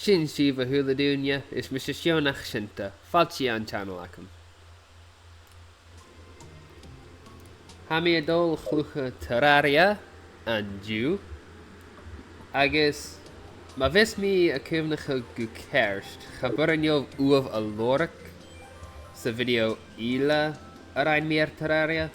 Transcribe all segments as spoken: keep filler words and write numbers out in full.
Sin sibh, a h-uile duine, is mise Seonaidh Seunta, fàilte dhan channel agam. Tha mi a' dol a chluich Terraria an-diugh, agus ma bhios mi a' cuimhneachadh gu ceart, cha b' urrainn dhomh uamh a lorg sa video eile a rinn mi air Terraria.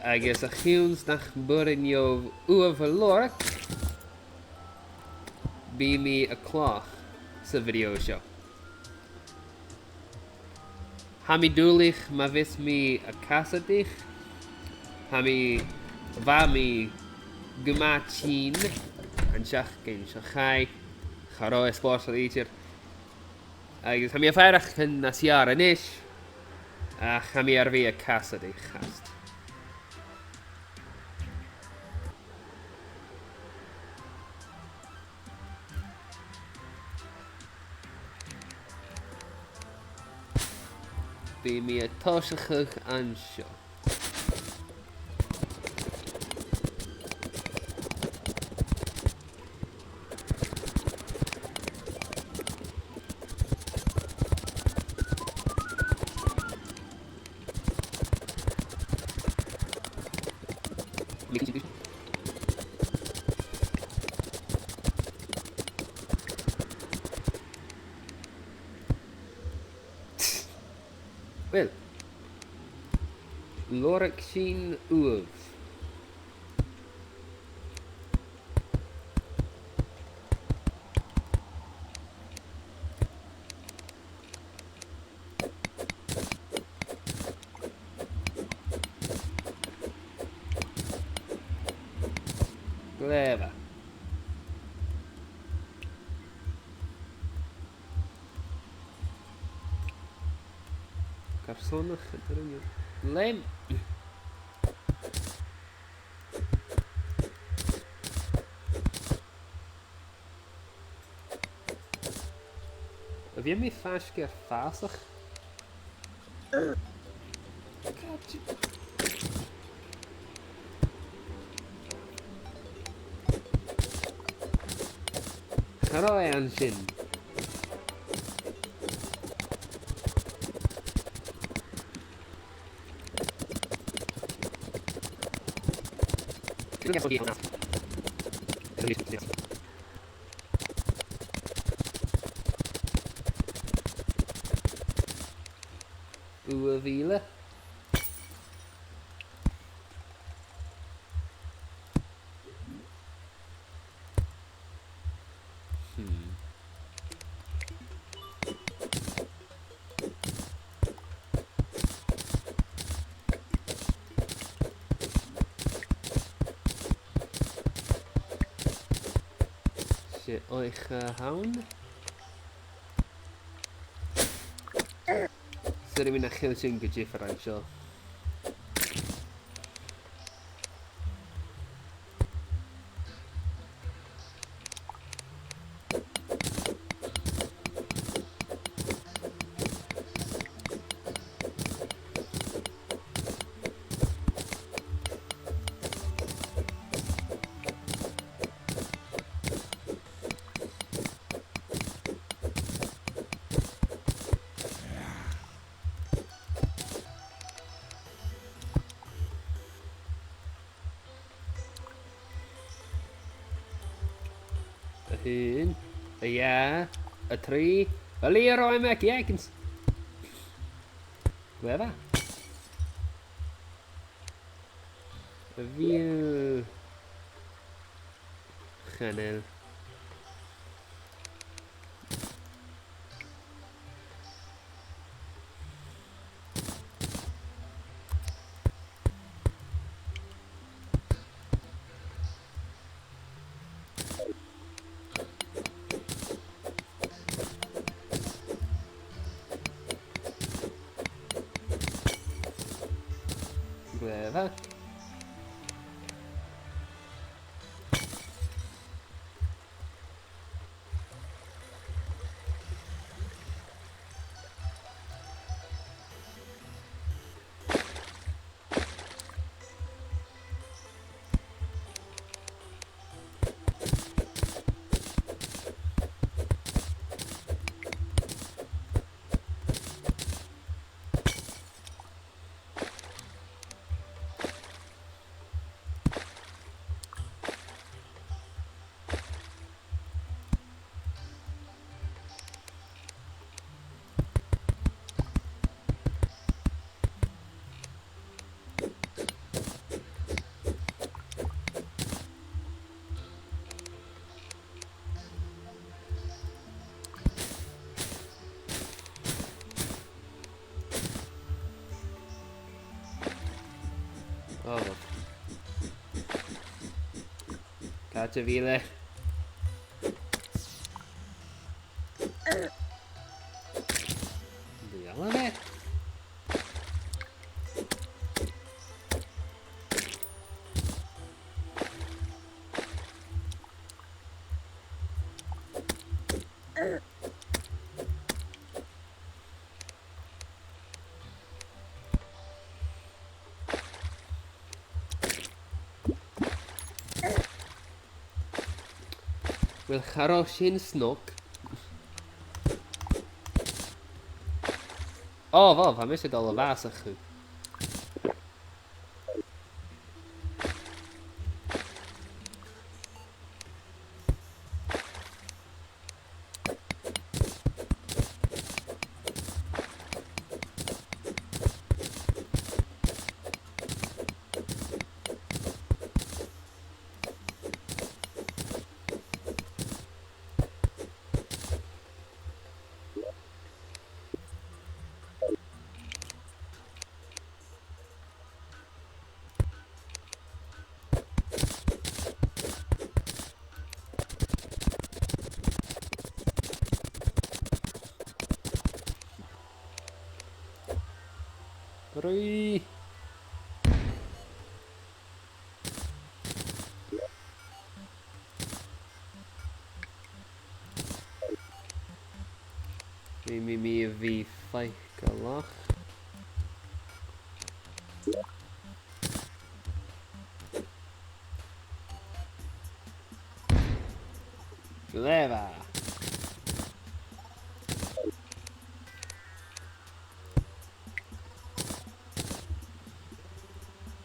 Agus a chionn 's nach b' urrainn dhomh uamh a lorg, bidh mi a' cladhach sa video seo. Tha mi duilich ma bhios mi a' casadaich. Tha mi, bha mi gu math tinn an t-seachdain seo chaidh, cha robh e spòrsail idir. Agus tha mi a' faireachdainn nas fheàrr a-nis, ach tha mi air a bhith a' casadaich fhathast. Bidh mi a' tòiseachadh an seo. Uill, lorg sinn uamh. Glè mhath. Carson a chaidh an lem. A bheil mi faisg air fàsach? Cha robh e an sin. Uamh eile. Hmm. 'S e oidhche a th' ann. Saoilidh mi nach eil sin gu diofar an seo. A h-aon, a dhà, a trì, a Leroy McJenkins. Glè mhath. A bheil... Chan eil. Glè mhath. Te bhile. Bhí eile mé. Uill, cha robh sin snog. Ò, bha, bha mise a' dol a bhàsachadh. Ruith! Bidh mi, mi a bhith faiceallach. Glè mhath.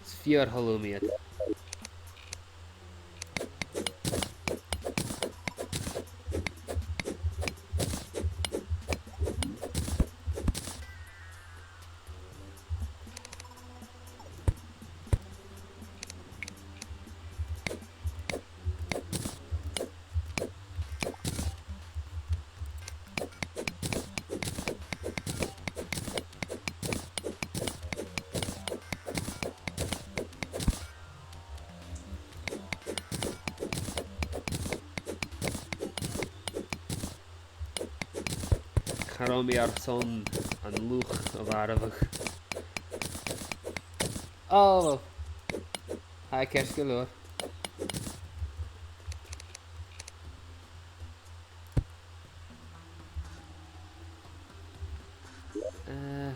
'S fìor thoil leam iad. Cha robh mi airson an luch a mharbhadh. Ò, tha e ceart gu leòr. Eh.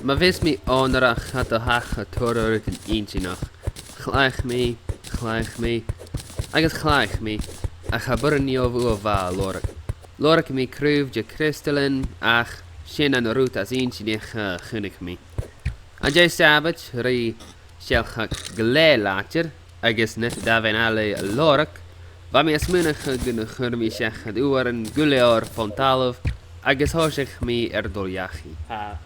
Ma bhios mi onarach, tha do thaca tòrr inntinneach. Chluich mi, chluich mi, agus chluich mi, ach cha b' urrainn dhomh uabhas a lorg. Lorg mi craobh de chriostalan, ach sin an rud as inntinniche a chunnaic mi. An dèidh sabaid, rinn sealgag glè làidir, agus nuair a bha mi air a lorg, bha mi a' smaoineachadh gun do chuir mi seachad uairean gu leòr fon talamh, agus thòisich mi air dol dhachaigh. Ha.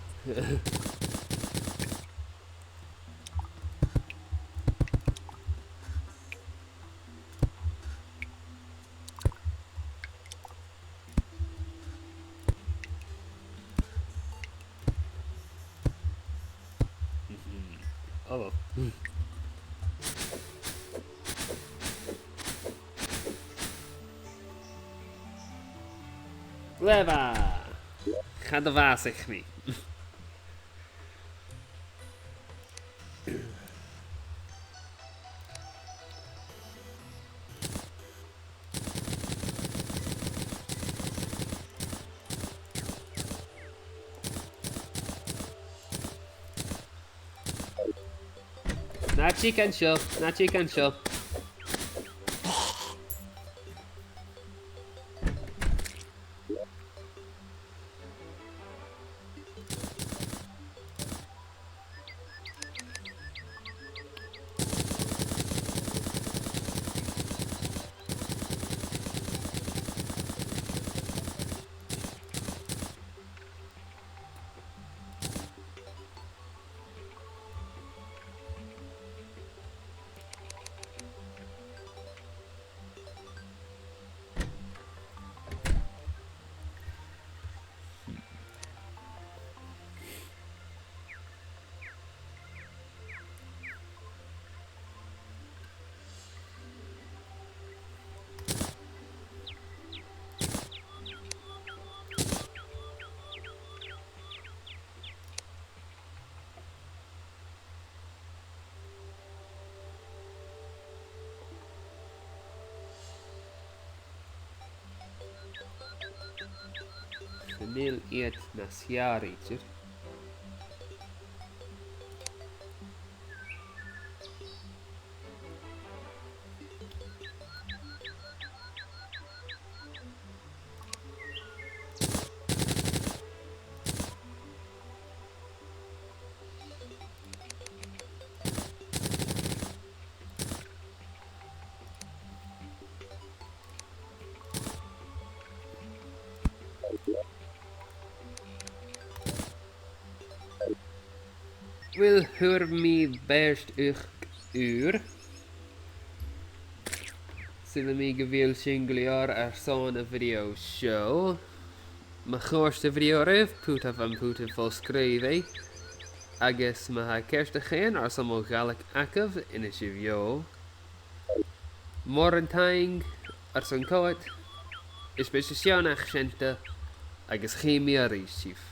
Oh well. Glè mhath! Cha do bhàsaich mi. Na tig an seo, na tig an seo. Chan eil iad nas fheàrr idir. Uill, fhuair mi beairt uchd ùr. Saoilidh mi gu bheil sin gu leòr airson a' video seo. Ma chòrd a' video ribh, put am putan fo-sgrìobhaidh, agus ma tha ceartachadh airson mo Ghàidhlig agaibh, innsibh dhomh. Mòran taing airson coimhead, is mise Seònach Seunta, agus chì mi a-rithist sibh.